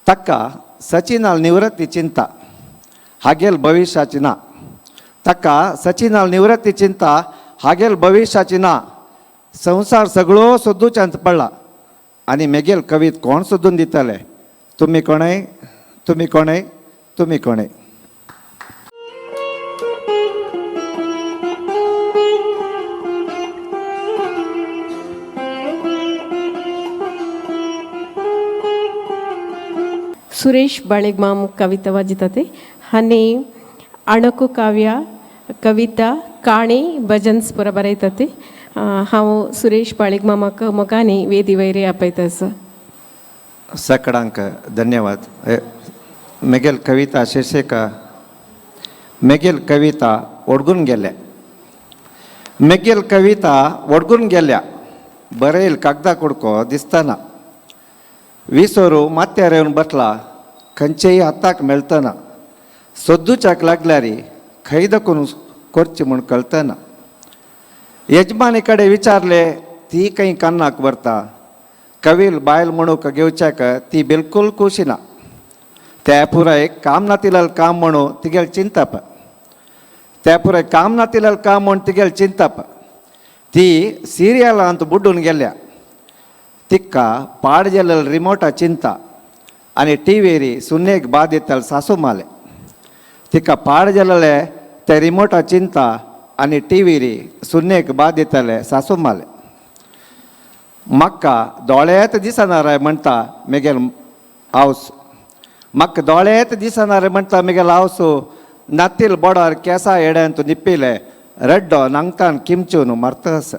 ताका सचिनाल निवृत्ती चिंता हागेल भविश्याची ना. ताका सचिनाल निवृत्ती चिंता हागेल भविश्याची ना. संवसार सगळो सोदूच्यांत पडला आनी मेगेल कवीत कोण सोदून दितले? तुमी कोणय, तुमी कोणय, तुमी कोणय. सुरेश बाळेगमाम कविता वाजितात हनी ಅಣಕು ಕಾವ್ಯ, ಕವಿತಾ, ಕಾಣಿ, ಭಜನ್ಸ್ ಪೂರ ಬರೈತತಿ. हांव सुरेश बाळीक मामाक मोगानी वेदी वैरी आपयता सर. सकडांक धन्यवाद. मेगेल कविता शीर्षक मेगेल कविता ओडगून गेल्या. मेगेल कविता ओडगून गेल्या, बरयल कागदा कुडको दिसतना, विसोरू माथ्यार येवन बसला, खंयचेय हाताक मेळतना, सोदूच्याक लागल्यार खंय दकून करची म्हूण कळतना. यजमानी कडेन विचारले, ती खंय कान्नाक व्हरता. कवील बायल म्हणूंक घेवच्याक ती बिलकूल खुशी ना. त्या पुराय काम नातिल्लें काम म्हणून तिगेल चिंतप. त्या पुराय काम नातिल्लें काम म्हूण तिगेल चिंतप. ती सिरियलांत बुडून गेल्या. तिका पाड जाल्ले रिमोटा चिंता आनी टिवीर सुनेक बाद येताले सासू माले. तिका पाड जाल्ले ते रिमोटा चिंता आनी टिवीर सुनेक बाद येताले सासू माले. म्हाका दोळ्यात दिसना रे म्हणटा मेगेल हावस. म्हाका दोळ्यात दिसना रे म्हणटा मेगेल हावस. नातील बोडार केसा येड्यांत निप्पिले रड्डो नांगतान किमचून मरता आसा.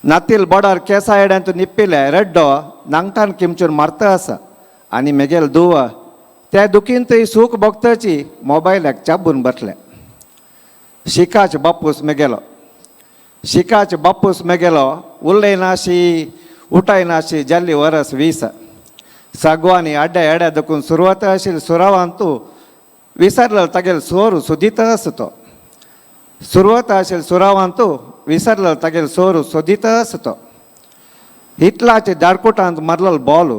नातील बोडार केसा येड्यांत निप्पिले रड्डो नांगतान किमचून मरता आसा. आनी मेगेल दुव त्या दुखींतय सूख भोगताची मोबायलाक चाबून बसले. शिकाच बापूस मेगेलो, शिकाच बापूस मेगेलो, उलयनाशी उठायनाशी जाल्ली वरस 20. सागवानी आड्या येड्या दकून सुरवात आशिल्ली सुरावांतू विसरलो तागेल सोर सोदीत आसा तो. सुरवात आशिल्ली सुरावांतू विसरलो तागेल सोर सोदीत आसा तो. इतलाचे दारकोटांत मारलो बॉल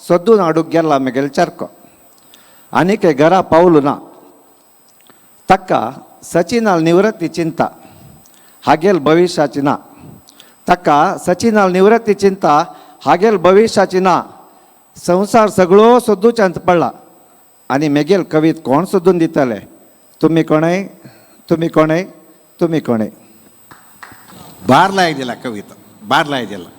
सोदून हाडूंक गेला मेगेल चारको, आनीक घरा पावलो ना. ताका सचिनाल निवृत्ती चिंता हागेल भविश्याची ना. ताका सचिनाल निवृत्ती चिंता हागेल भविश्याची ना. संवसार सगळो सोदूच्यांत पडला आनी मेगेल कवीत कोण सोदून दितले? तुमी कोणय, तुमी कोणय, तुमी कोणय. बारला दिला कविता, बारला दिला.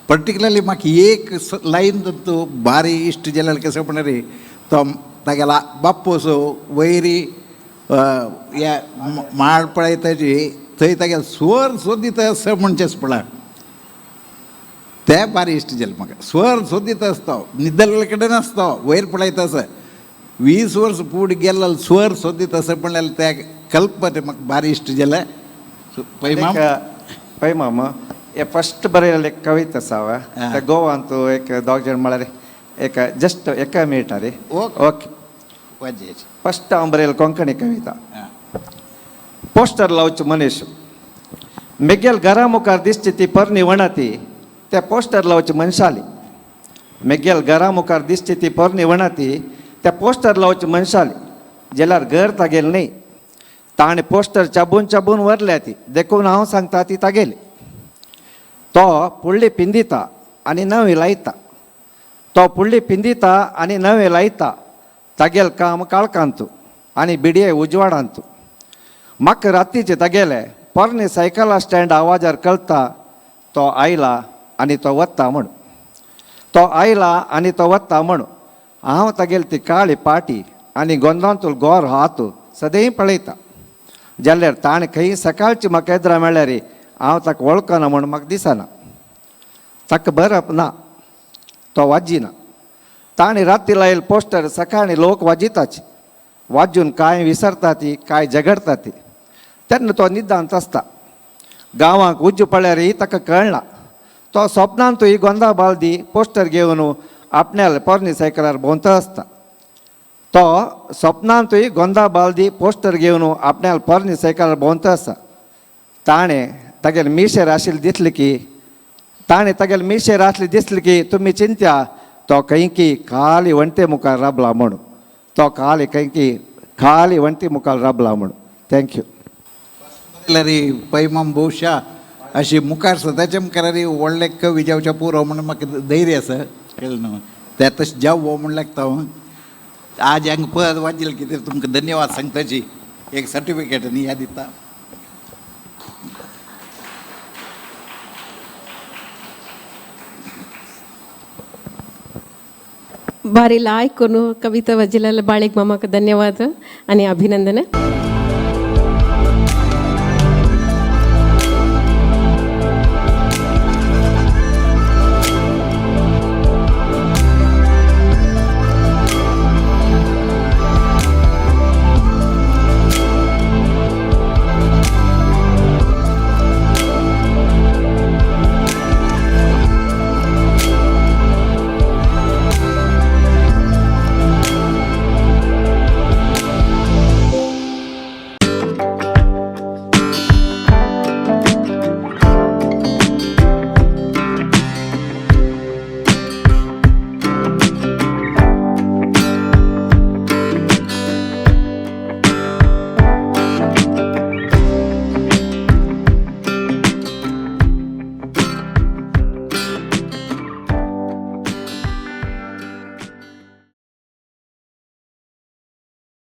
पर्टिक्युलरली म्हाका एक लायन तू भारी इश्ट जाल्यार कसं म्हणणार तो तागेला बाप्पूस वयरी या माड पळयताची थंय तागेले स्वर सोदीत आसा म्हणचेच पळय ते भारी इश्ट जालें म्हाका. स्वर सोदीत आसता, न्हिदल्ले कडेन आसता, वयर पळयता आसा. 20 वर्स फुडें गेल्लो स्वर सोदीत आसा म्हणल्यार त्या कल्पना म्हाका भारी इश्ट जालें. पै माम. पै माम, हे फस्ट बरयलें एक कविता आसा. ते गोवांत एक दोग जाण म्हळ्यार एक जस्ट एका मिनटा रे. ओके. ओके. वाजेची. फस्ट हांव बरयलें कोंकणी कविता. पोस्टर लावचो मनीस. मेगेल घरा मुखार दिसची ती पोरणी वणती त्या पोस्टर लावची मनशाली. मेगेल घरा मुखार दिसची ती पोरणी वणती त्या पोस्टर लावची मनशाली. जाल्यार घर तागेल न्ही, ताणें पोस्टर चाबून चाबून व्हरल्या ती, देखून हांव सांगता ती तागेली. तो पुडली पिंदिता आनी नवी लायता. तो पुडली पिंदिता आनी नवे लायता. तागेल काम काळखांतू आनी बिडये उजवाडांतू. म्हाका रातीचे तागेले पोरणे सायकला स्टँड आवाजार कळटा तो आयला आनी तो वता म्हण. तो आयला आनी तो वता म्हण. हांव तागेली ती काळी पाटी आनी गोंदांतूल गोर हात सदांय पळयता. जाल्यार ताणें खंय सकाळची म्हाका येद्रा मेळ्ळ्यार हांव ताका वळखना म्हूण म्हाका दिसना. ताका बरप ना, तो वाजिना. ताणें राती लायल पोस्टर सकाळी लोक वाजिताच. वाजून कांय विसरता ती, कांय झगडटा ती. तेन्ना तो निदांत आसता. गांवांक उज्जू पळ्यार ताका कळना. तो स्वप्नांत ही गोंदा बालदी पोस्टर घेवन आपण्याल पोरणी सायकलार भोंवता आसता. तो स्वप्नांतूय गोंदा बालदी पोस्टर घेवन आपण्याल पोरणी सायकलार भोंवता आसा. ताणें तागेले मिशेर आशिल्ले दिसले की, ताणें तागेले मिशेर आसले दिसले की तुमी चिंत्या तो खंय की खाली वण्टे मुखार राबला म्हणून, तो खाली खंय की खाली वण्टी मुखार राबला म्हणून. Thank you. रे पैमाम बहुशा अशी मुखार सदांच्या मुखार व्हडले कवी जावच्या पुरो म्हणून म्हाका धैर्य आसा, कळ्ळें न्हू. ते तशें जावं हो म्हूण लागता हांव. आज हांगा पद वाजेल कितें तुमकां धन्यवाद सांगताची एक सर्टिफिकेट न्ही ह्या दिता. भारी लायक करून कविता वाजिल्ल्या बाळीक मामाक धन्यवाद आनी अभिनंदन.